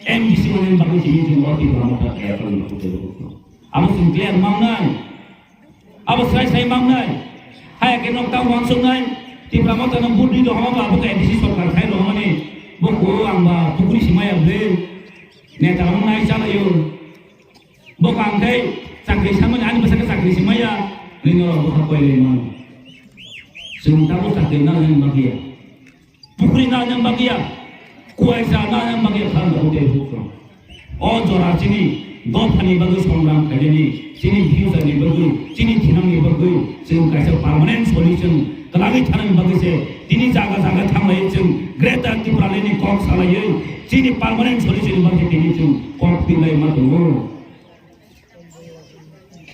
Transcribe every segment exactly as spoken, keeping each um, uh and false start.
M D C manwi bagwi simi chwng o Tipra Motha kaya kha wngkha. Abo chwng clear mangnai. Abo sai sai mangnai. Haya khe nok ta wansuknai. Tipra Motha no vote rwi rw hama ba abo khe M D C sorkar khai rw hama ni. Bo kuru ang ba pukuri simaya ble. Neta rok nai chalaio. Bo kang khai chakri samani ani bwsakhe chakri simaya. Nino rok bwkha koi lai mano. Chwng tabuk chakri na nang bagya. Pukri na nang bagya, kuaisa na nang bagya khan da hotel hukro. O jora chini dophani bagwi songram khainani, chini future ni bagwi, chini thinangni bagwi, chwng kaisa permanent solution kwlangwi thanani bagwi se tini jaga jaga thanglaiwi chwng Greater Tipraland ni kok salaiwi chini permanent solution ni bagwi tini chwng kok tinlai ma tongo.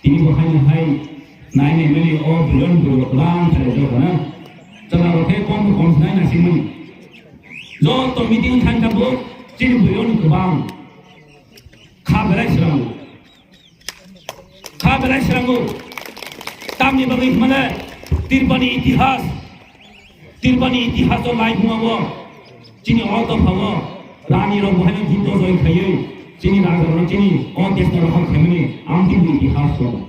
Tini bo haino hai nai nai mani o billion billion kwbang khalai jok na. Chwla rok khe kom kom sinai na singmani. Joto meeting than tabuk chini billion kwbang. Kha belai srango. Kha belai srango. Tamni bagwi hwnmale Tirbani itihas. Tirbani itihaso lai buma bo chini o dophao rani rok bo haino juddo joi khaiwi chini raja rok chini o desh no rohor khaimani ang tini itihas tongo.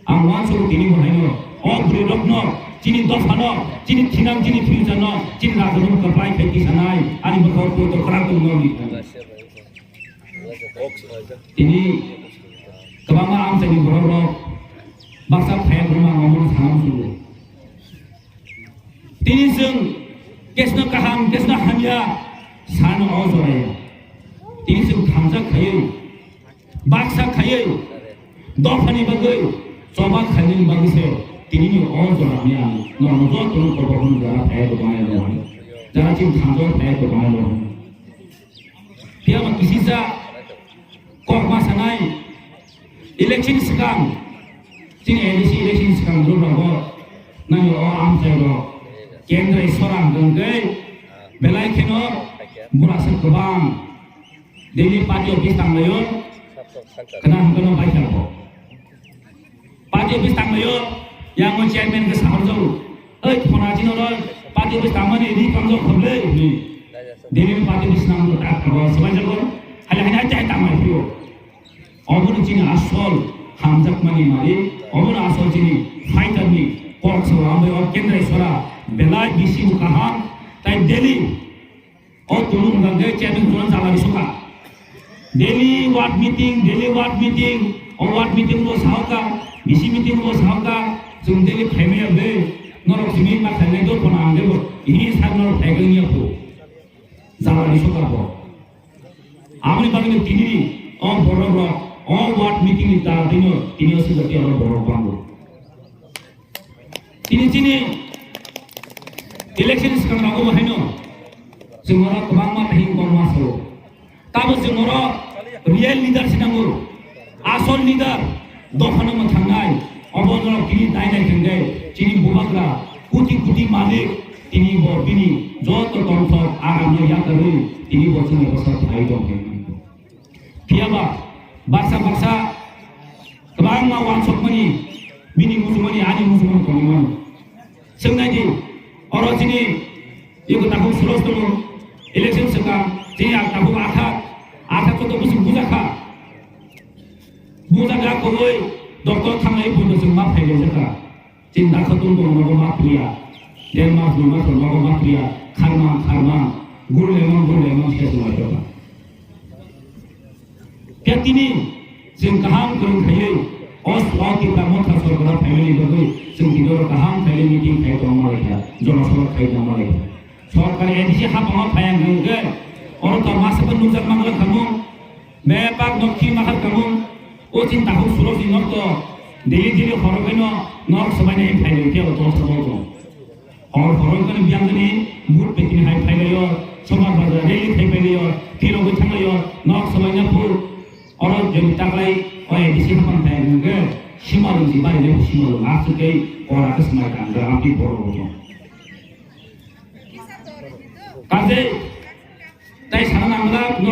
Ang uansukgo tini bo haino o bwrwi rok no chini dopha no chini thinang chini future no chini raja rok kwplai khai tisanai ani bwkhao poito kwrak tongmani. Tini kwbangma amchaini borok rok baksa phaiya phaiya ang omono sana muchungo. Tini chwng kesno kaham kesno hamya sano o joraya. Tini chwng thangjak khaiwi baksa khaiwi dophani bagwi choba khainani bagwi se tinini o jora hwnwi ang norokno jotono kotor hwnwi jara phaiya rwmani rwmani jara chini thangjak phaiya rwmani rwmani. Phiya ba kisisa kokma sanai election swkang, chini A D C election swkang rok rogo nani o amchai rok kendrai sora hwnkhe belai kheno burasa kwbang daily party office tanglaio, khna hwnkhe no baithang bo. Party office tanglaio, yang o chairman khe sahor jago. Oi, khona chino ro, party office tangmani ri kamjok khoble, ni. Dini party office nang ko tak ko, sabai jago. Hali hali hali tangmai pio. Oboni chini asol, hamjak mani mari, oboni asol chini fighter ni, kok sawa ambai o kendrai sora, belai bisi kaham, tai Delhi. O tulu hwnka khe chairman tulu jala ri soka. Daily ward meeting, daily ward meeting, o ward meeting bo sahoka, bisi meeting bo sahoka, chwng daily phaimaya bre, norok simi ma khainai do kono ang debo, ini sak norok phaikai niya phu. Jala ri soka bo. Aboni bagwi no tini ni o borok rok, o ward meeting ni jala tini o, tini o sujati oro borok bango. Tini chini election swkang rogo bo haino chwng oro kwbangma tahim kongma sao. Tamo chwng oro real leader se nango, asol leader dophano mwthangnai. Obo norok tini dainai thangkhe chini bubagra koti koti malik tini bo bini joto tongthok aramno yakarwi tini bo chwngno bwswk phai tong khe. Phiya ba baksa baksa kwbangma wansukmani bini muchungmani ani muchungmani tongwi mano. Chwng nai di, oro chini eko takhuk sulos tongo, election swkang chini ang takhuk atha, atha koto bwswk bujakha. Bujak ya koboi doctor thanglai bundo chwng ma phailaijak kha. Chini dakha tong tong nogo ma priya. Den mas dui mas nogo ma priya. Kharmang kharmang. Gurlemang gurlemang se sumai jokha. Khe tini chwng kaham kwrwng khaiwi o Tipra Motha sorkar phaimani bagwi chwng tini oro kaham khailai meeting khai tongma laikha. Jonosabha khai tongma laikha. Sorkar A D C haphango phaiya hwnkhe oro to masa bo nukjak mangla khamung. Bebak nokhi makhar kamung, o chini takhuk surok ni nok to daily daily khorok bai no nok swbai nai phai lai khe o to sabok to. Hor khorok kani biyang kani but pekini hai phai lai o, somar bazar rally khai phai lai o, phirok bai thang lai o, nok swbai na phur. Oro jodi taklai o A D C hapan phai hwnkhe sima rung si bari lai sima rung aswk khe ora khe swmai tang gra amtwi borok rok no. Kaje Tai sana nangla, no